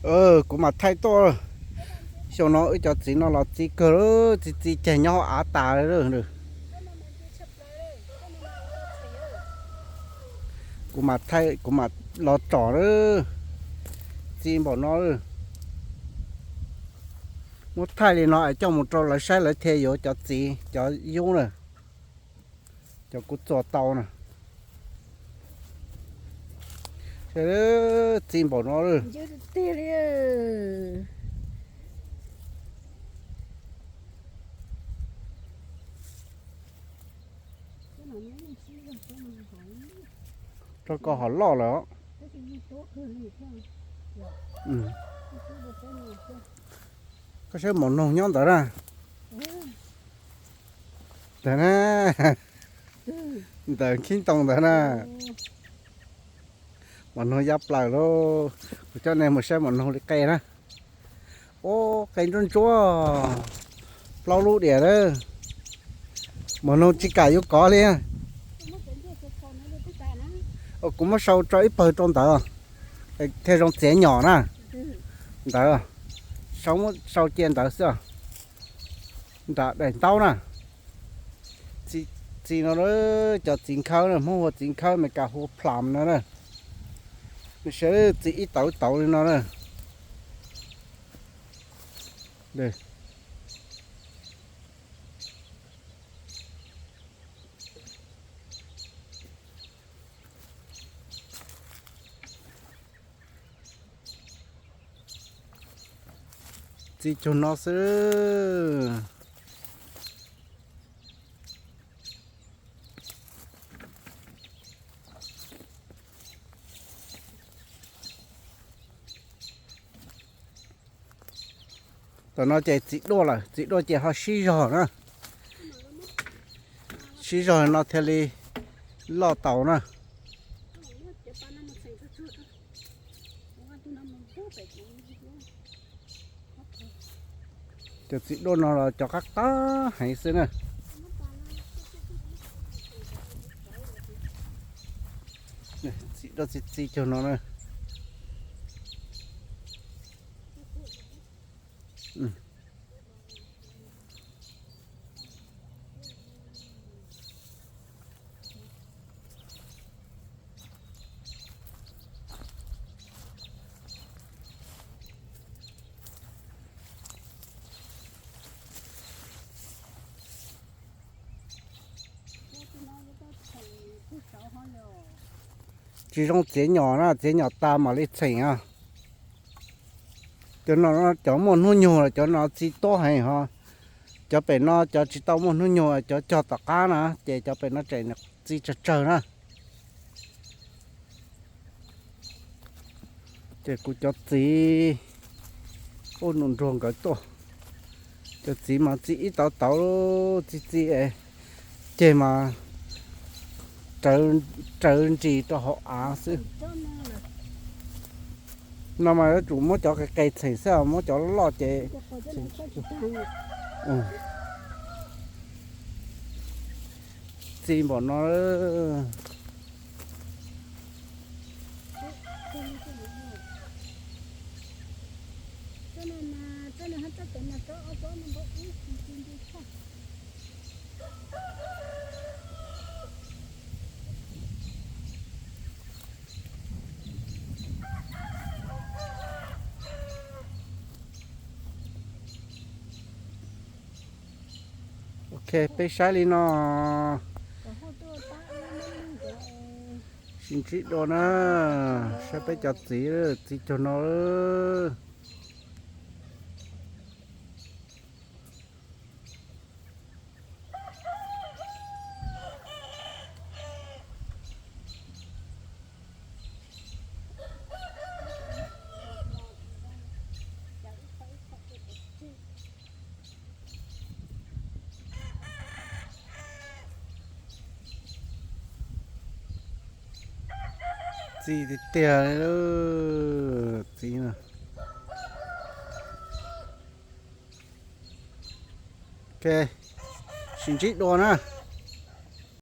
Kuv mam thaij tuaj. Xyoo no wb cov txiv no los txi kawg, txi txi ceg nyob hauv av tas li. Kuv mam thaij, kuv mam los tsom lawm. Txi npaum no lawm. Muab thaij li no es coj mus rau lawv saib lawv thiaj yuav cov txiv cov yub na. Cov kuv txuas tau na. Txi npaum no lawm. Rau kom hom loj lawm. Koj saib mos noog nyob ntawd na. Ntawd na, ntawd khib ntoo ntawd na. Mos noog yaj plaws lauj. Kuv coj nej mus saib mos noog li qe na. Ub, qe ntsuab ntsuab, plaub lub diam lawm. Mos noog tsis kam yuav kov li. Kuv muab sau tso ib pawg rau ntawd, thiaj zoo txiav nyom na. Ntawd, sau cia ntawd xwb. Nram daim ntaub na. Txiv no, cov txiv nkhawb na, Hmoob hu ua txiv nkhawb, Meskas hu ua plum no na. Nws sawv txiv ib tauv tauv li no na. Txi cuag no xwb. Tam no ces txiv duaj lawm, txiv duaj ces ho sib zog na. Sib zog no thiaj li loj tau na. Cov txiv duaj no los cov qab qab heev xwb na. Txiv duaj txi txi cuag no na. Tsis zoo txiav nyom na, txiav nyom tas mam li txheem a. Cov no cov muaj hnub nyoog los cov no txi tuab heev ho. Cov pem no cov tsis tau muaj hnub nyoog, cov cog tom qab na, ces cov pem no tseem txi tsawg tsawg na. Ces kuv cov txiv, ub, nus nruag nkawd tuaj. Cov txiv mas txi ib tauv tauv, txi txi es ceg mas raws nris rau hauv av xwb. No mas yuav tsum muab cov qis qis txheem xwb, muab cov loj ces txi npaum no. Ok, peb saib li no. Sib ntsib dua na, saib peb cov txiv, txiv cuag no. Txi tiag tiag li txiv no. Ok, sib ntsib dua na.